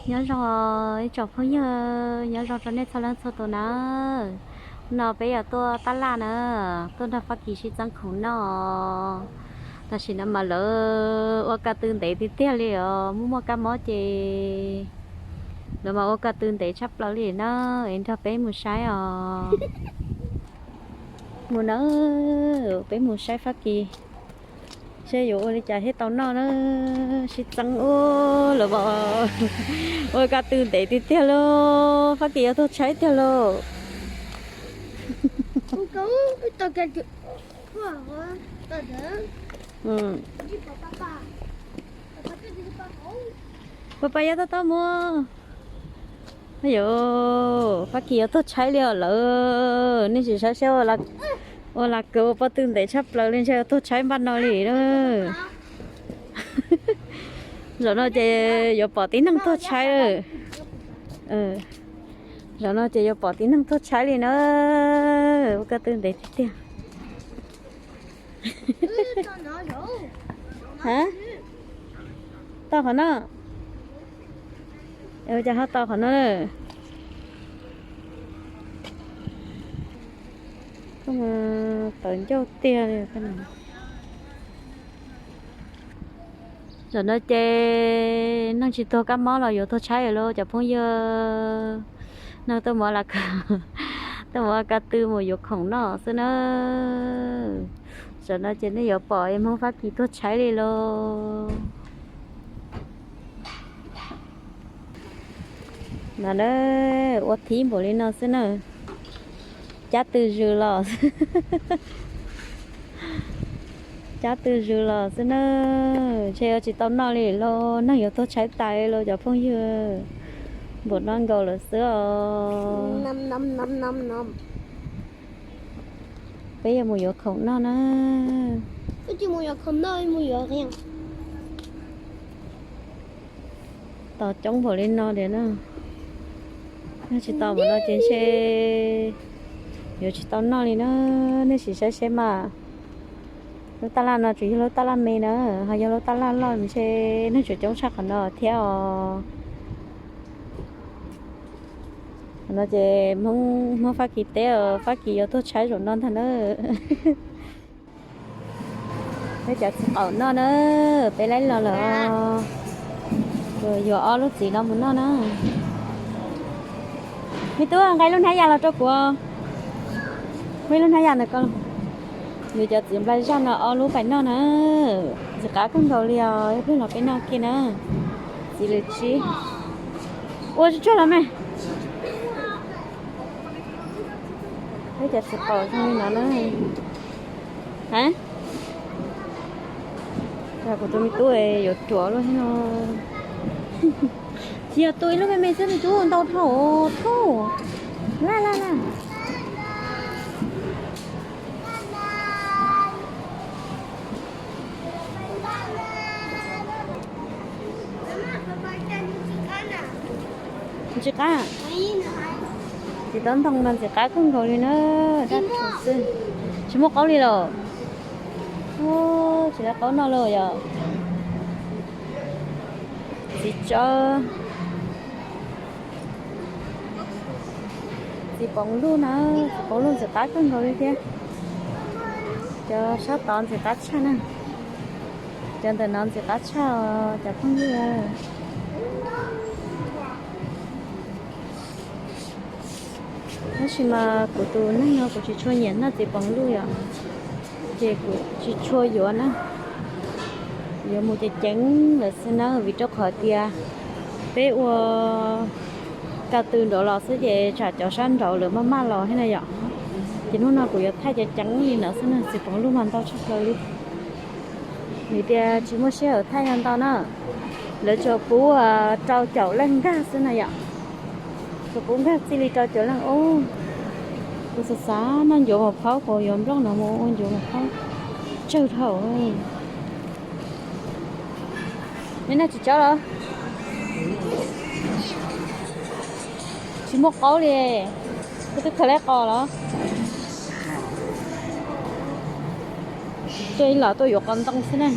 Nyob zoo ib tsoom phooj ywg, nyob zoo rau nej txhua leej txhua tus na. No peb yuav tuaj tab laj na, tuaj nrog Fab Kis sib txeeb khoom noj. Tam sim no mas lawv ua ko tw ntev tiag tiag li os, muaj muaj kab mob ces lawv mas ua ko tw ntev tshaj plaws li na, es nrog peb mus saib os. Mus na, peb mus saib Fab Kis seb yuav ua li cas thiaj tau noj na. Sib txeeb ua lawv ua ko tw ntev tiag tiag lauj. Fab Kis yuav tuag tshaib tiag lauj. Pab pab, yog tab tob muab. Yog, Fab Kis yuav tuag tshaib li os lawm. Nej sim saib seb, ua las kawg ua pob tw ntev tshaj plaws li, ntshe yuav tuag tshaib npaum no li na. Zaum no ces yuav pom tib neeg tuag tshaib lawm. Zaum no ces yuav pom tib neeg tuag tshaib li na. Ua ko tw ntev tiag tiag. Hab, tau qhov no. Ua cas ho tau qhov no na? Koj mus tawv ncauj tiag li. Zaum no ces neeg tsis tuag kab mob los yuav tuag tshaib lawm lauj cov phooj ywg. Neeg tuaj mus, tuaj mus ua ko tw mus yuav khoom noj xwb na. Zaum no ces nej yuav pom Hmoob Fab Kis tuag tshaib li lauj. No na, ua thib npaum li no xwb na. Cab tw zws los, cab tw zws los xwb na. Ntshe yuav tsis tau noj li lauj, neeg yuav tuag tshaib tas li lauj cov phooj ywg. Npaum no nkaus lawm xwb os. Peb yuav mus yuav khoom noj na. Tos coob npaum li no tiag na. Yog tsis tos npaum no ces ntshe yuav tsis tau noj li na. Nej sim saib seb mas. Lub tab laj no tsuas yog lub tab laj me na, ho yog lub tab laj loj ntshe neeg tsuas coob tshaj qhov no thiab os. Qhov no ces Hmoob, Hmoob Fab Kis teb os, Fab Kis yuav tuag tshaib zaum no ntag na. Peb cov txiv qaum noj na, peb laib los lawm. Yuav ob lub txiv no mus noj na. Me tub, nqa lub hnab yas los rau kuv. Muaj ib lub hnab yas ntawm ko. Yuav cov txiv nplai zaj no ob lub pais noj na. Ntxim qab kawg nkaus li os, ib pliag los peb noj kiag na. Txiv lwm tsib. Ua tsuag tsuag los mas. Peb cov txiv qaum zoo li no na. Ha, kuv tus me tub yuav ruam luaj thiab no. Tsis yog tu ib lub me me xwb, me tub, ntau dhau thauj. Laj laj laj. Ntxim qab. Txiv taub ntoo no ntxim qab kawg nkaus li na. Dab tsi xwb. Tsis muaj qaub li los? Tsis tau qaub noj los yom. Txiv tsov. Txiv poov luj na, txiv poov luj ntxim qab kawg nkaus li thiab. Cov sab tod ntxim qab tshaj na. Cov ntawm no ntxim qab tshaj os cov phooj ywg. Tab sis mas kuv tus neeg no kuv tsis tshua nyiam noj txiv poov luj yom, ces kuv tsis tshua yuav na. Yuav mus ceev ceev lawm xwb na, vim rau qhov tias peb ua ko tw nraud los xwb ces tsam cov sab nraud lawv maj maj los thiab na yom. Ces hnub no kuv yuav thaij ceev ceev li ntawd xwb na, txiv poov luj mas ntau tshaj plaws li. Vim tias tsis muaj sij hawm thaij ntau na. Lawv tsuas pub rau caum leej nkag xwb na yom. Tsuas pub nkag txij li rau caum leej ub. Kuv xav xav noj ncuav mos phaub, kuv yuav nplooj no mus ua ncuav mos phaub tsawg dhau. Neb noj txiv tsov los? Tsis muaj qaub li. Koj twb khaws lawm qos los? Tuaj ib los tuaj yuav qos ntoo xwb na.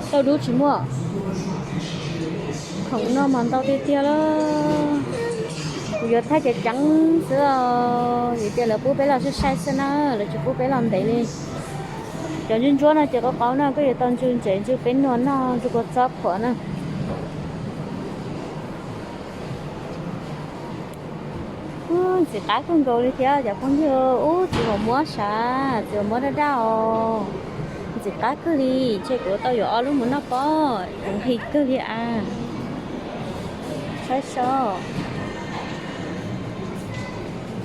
Tauj dub tsis muaj. Khoom no mas ntau tiag tiag lawm. Kuv yuav thaij ceev ceev xwb os, vim tias lawv pub peb los sai sai xwb na, lawv tsis pub peb los ntev li. Cov ntsuab ntsuab no ces qau qau no koj yuav tau ntsw ntsev, ntsw peb nua noj, ntsw kua txob phuam na. Ntxim qab kawg nkaus li thiab cov phooj ywg, ub txiv mos muab sav, txiv mos muab daj daj os. Ntxim qab kawg li, ntshe kuv tau yuav ob lub mus noj pob, kuv nqhis kawg li a. Saib seb,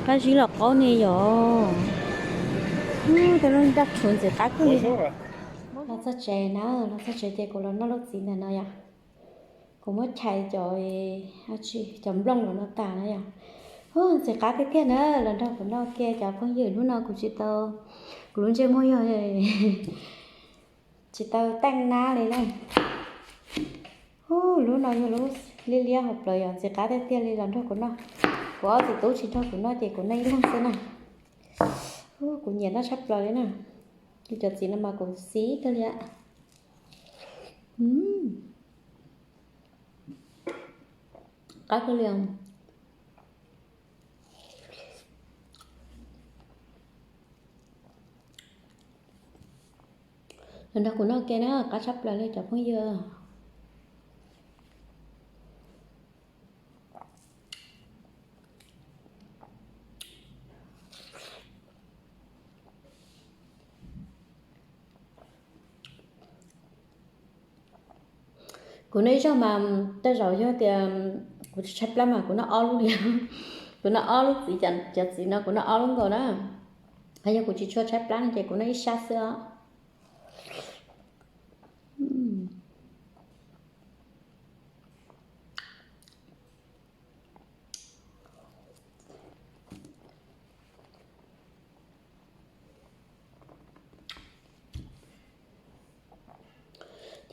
qab zib los qaub ne yom. Tej lub daj rhuv ntxim qab kawg li. Los txog tsev na, los txog tsev ces kuv los noj lub txiv ntawm no yom. Kuv muab chais cov, cov nplooj los no tas na yom. Ntxim qab tiag tiag na, los nrog kuv noj ke cov phooj ywg. Hnub no kuv tsis tau, kuv lub ntsej muag yog tsis tau teej nab li na. Lub no yog lub liab liab hauv plawv yom, ntxim qab tiag tiag li, los nrog kuv noj. Kuv ob txiv tub tsis nrog kuv noj ces kuv noj ib leeg xwb na. Kuv nyiam noj tshaj plaws li na. Cov txiv no mas kuv xis kawg li. Qab kawg li. Los nrog kuv noj ke na, qab tshaj plaws li cov phooj ywg. Kuv noj ib zaug mas tej zaum yog tias kuv tsis tshaib plab mas kuv noj ob lub li. Kuv noj ob lub txiv, cov txiv no kuv noj ob lub nkaus na. Yog kuv tsis tshua tshaib plab no ces kuv noj ib sab xwb os.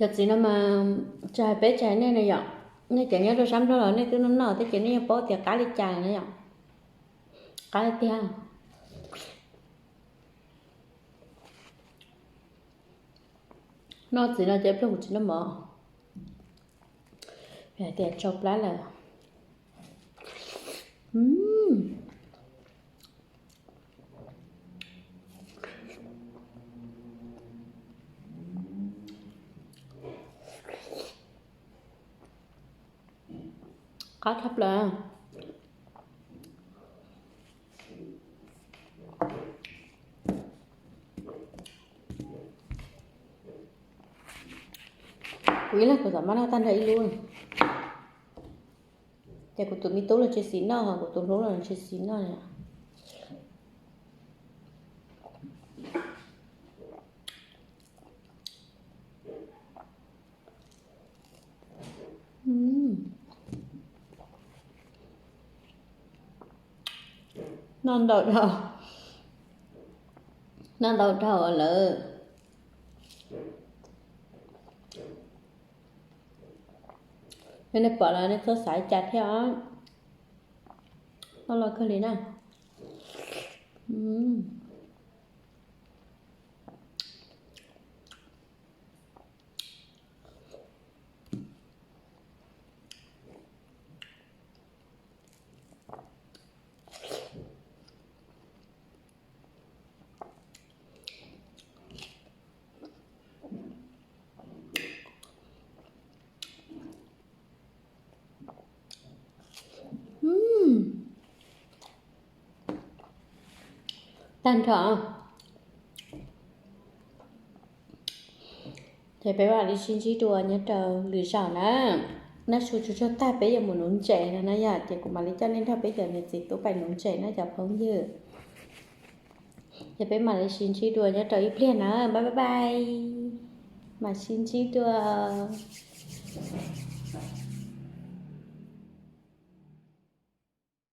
Cov txiv no mas tsis hais peb tsis hais nej na yom, nej cov nyob rau sab Nplog los nej twb noj noj thiab ces nej yeej paub tias qab li cas na yom. Qab tiag. Noj txiv no ces ib pliag kuv tsis noj mov. Hais tias tsau plab lawm. Qab tshaj plaws. Kuv ib leeg kuv xam maj noj tag nrho ib lub. Ces kuv tus me tub los tsis xis noj, ho kuv tus hlub los tsis xis noj li. Noj ntau dhau, noj ntau dhau lawm. Yog nej pom los nej txhob xav li cas thiab os. Noj loj kawg li na. Tag nrho. Ces peb mam li sib ntsib dua nyob rau lwm zaus na. Naj su tsuag tsuag tag peb yuav mus nuv ntses no na yom, ces kuv mam li coj nej nrog peb cov niam txiv tub pais nuv ntses na cov phooj ywg. Ces peb mam li sib ntsib dua nyob rau ib pliag na. Bye bye bye. Mam sib ntsib dua.